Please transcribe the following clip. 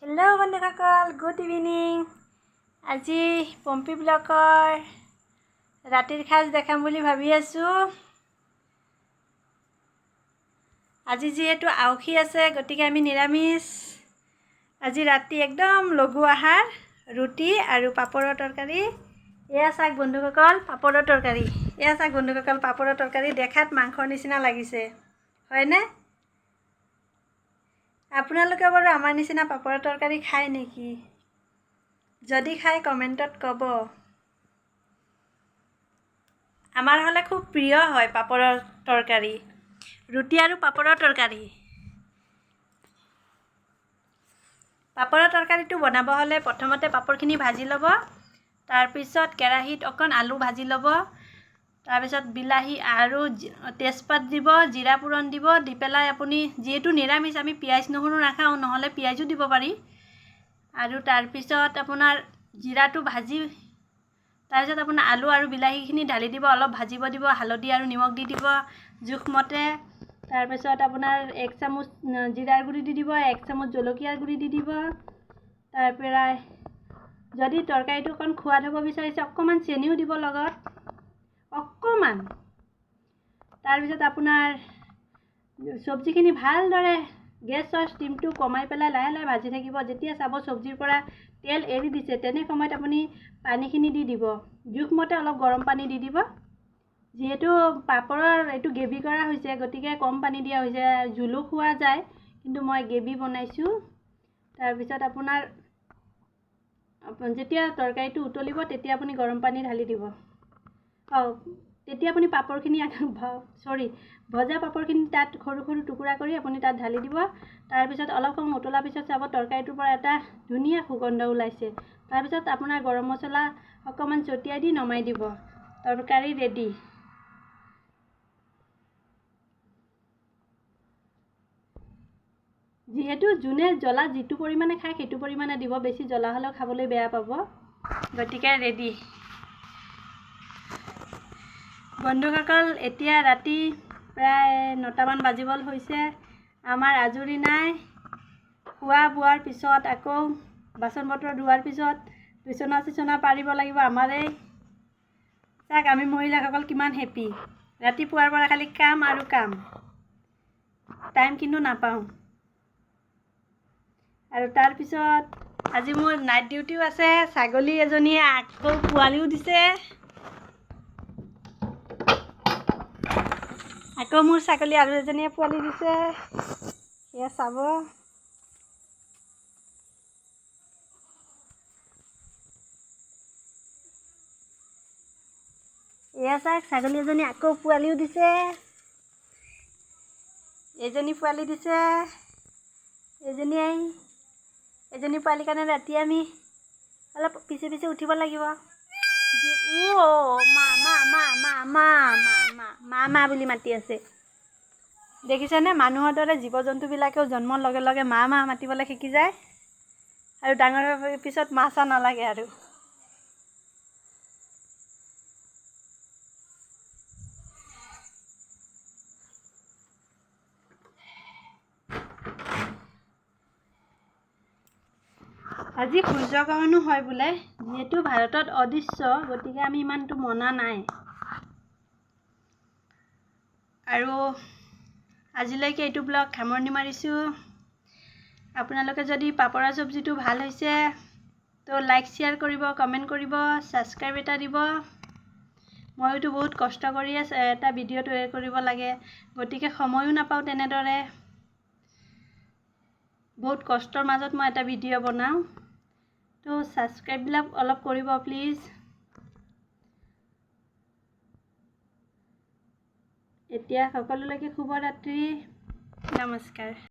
Hello' বন্ধুসকল, good evening. আজি পম্পী ব্লকৰ ৰাতিৰ সাজ দেখাম বুলি ভাবি আছোঁ। আজি যিহেতু আউসী আছে, গতিকে আমি নিৰামিষ। আজি ৰাতি একদম লঘু আহাৰ, ৰুটি আৰু পাপৰৰ তৰকাৰী। এয়া চাওক বন্ধুসকল, পাপৰৰ তৰকাৰী। এয়া চাওক বন্ধুসকল, পাপৰৰ তৰকাৰী দেখাত মাংসৰ নিচিনা লাগিছে, হয়নে? আপোনালোকে বাৰু আমাৰ নিচিনা পাপৰৰ তৰকাৰী খায় নেকি? যদি খায় কমেণ্টত ক'ব। আমাৰ হ'লে খুব প্ৰিয় হয় পাপৰৰ তৰকাৰী, ৰুটি আৰু পাপৰৰ তৰকাৰী। পাপৰৰ তৰকাৰীটো বনাব হ'লে প্ৰথমতে পাপৰখিনি ভাজি ল'ব, তাৰপিছত কেৰাহীত অকণ আলু ভাজি ল'ব, তাৰপিছত বিলাহী আৰু তেজপাত দিব, জিৰা ফোৰণ দিব, দি পেলাই আপুনি যিহেতু নিৰামিষ আমি পিঁয়াজ নহৰু নাখাওঁ, নহ'লে পিঁয়াজো দিব পাৰি। আৰু তাৰপিছত আপোনাৰ জিৰাটো ভাজি তাৰপিছত আপোনাৰ আলু আৰু বিলাহীখিনি ঢালি দিব, অলপ ভাজিব দিব, হালধি আৰু নিমখ দি দিব জোখমতে। তাৰপিছত আপোনাৰ 1 চামুচ জিৰাৰ গুড়ি দি দিব, 1 চামুচ জলকীয়াৰ গুড়ি দি দিব। তাৰপৰাই যদি তৰকাৰীটো অকণ সোৱাদ হ'ব বিচাৰিছে অকণমান চেনিও দিব লগত, অকণমান। তাৰপিছত আপোনাৰ চব্জিখিনি ভালদৰে গেছৰ ষ্টিমটো কমাই পেলাই লাহে লাহে ভাজি থাকিব। যেতিয়া চাব চব্জিৰ পৰা তেল এৰি দিছে, তেনে সময়ত আপুনি পানীখিনি দি দিব, জোখমতে অলপ গৰম পানী দি দিব। যিহেতু পাপৰৰ এইটো গ্ৰেভি কৰা হৈছে, গতিকে কম পানী দিয়া হৈছে, জোলো খোৱা যায়, কিন্তু মই গ্ৰেভি বনাইছোঁ। তাৰপিছত আপোনাৰ যেতিয়া তৰকাৰীটো উতলিব তেতিয়া আপুনি গৰম পানী ঢালি দিব। তেতিয়া আপুনি পাপৰখিনি ভজা পাপৰখিনি তাত সৰু সৰু টুকুৰা কৰি আপুনি তাত ঢালি দিব। তাৰপিছত অলপ সময় উতলাৰ পিছত চাব তৰকাৰীটোৰ পৰা এটা ধুনীয়া সুগন্ধ ওলাইছে। তাৰপিছত আপোনাৰ গৰম মছলা অকণমান ছটিয়াই দি নমাই দিব, তৰকাৰী ৰেডি। যিহেতু যোনে জ্বলা যিটো পৰিমাণে খায় সেইটো পৰিমাণে দিব, বেছি জ্বলা হ'লেও খাবলৈ বেয়া পাব, গতিকে ৰেডি। বন্ধুসকল, এতিয়া ৰাতি প্ৰায় 9টামান বাজিবলৈ হৈছে, আমাৰ আজৰি নাই। খোৱা বোৱাৰ পিছত আকৌ বাচন বৰ্তন ধোৱাৰ পিছত বিচনা চিচনা পাৰিব লাগিব আমাৰেই। চাওক আমি মহিলাসকল কিমান হেপী, ৰাতিপুৱাৰ পৰা খালি কাম আৰু কাম, টাইম কিন্তু নাপাওঁ। আৰু তাৰপিছত আজি মোৰ নাইট ডিউটিও আছে, ছাগলী এজনীয়ে আকৌ পোৱালিও দিছে। আকৌ মোৰ ছাগলী আৰু এজনীয়ে পোৱালি দিছে, সেয়া চাব। এয়া চাওক, ছাগলী এজনী আকৌ পোৱালিও দিছে, এজনী পোৱালি দিছে, এজনী পোৱালিৰ কাৰণে ৰাতি আমি অলপ পিছে পিছে উঠিব লাগিব। মা মা মা মা মা মা মা মা মা বুলি মাতি আছে, দেখিছেনে? মানুহৰ দৰে জীৱ জন্তুবিলাকেও জন্মৰ লগে লগে মা মা মাতিবলৈ শিকি যায়, আৰু ডাঙৰ হোৱাৰ পিছত মা চা নালাগে আৰু। আজি সূৰ্যগ্ৰহণো হয় বোলে, যিহেতু ভাৰতত অদৃশ্য, গতিকে আমি ইমানটো মনা নাই। আৰু আজিলৈকে এইটো ব্লগ সামৰণি মাৰিছোঁ। আপোনালোকে যদি পাপৰৰ চব্জিটো ভাল হৈছে তো লাইক শ্বেয়াৰ কৰিব, কমেণ্ট কৰিব, ছাবস্ক্ৰাইব এটা দিব। ময়োতো বহুত কষ্ট কৰি এটা ভিডিঅ' তৈয়াৰ কৰিব লাগে, গতিকে সময়ো নাপাওঁ তেনেদৰে। বহুত কষ্টৰ মাজত মই এটা ভিডিঅ' বনাওঁ, তো ছাবস্ক্ৰাইববিলাক অলপ কৰিব প্লিজ। এতিয়া সকলোলৈকে শুভৰাত্ৰি, নমস্কাৰ।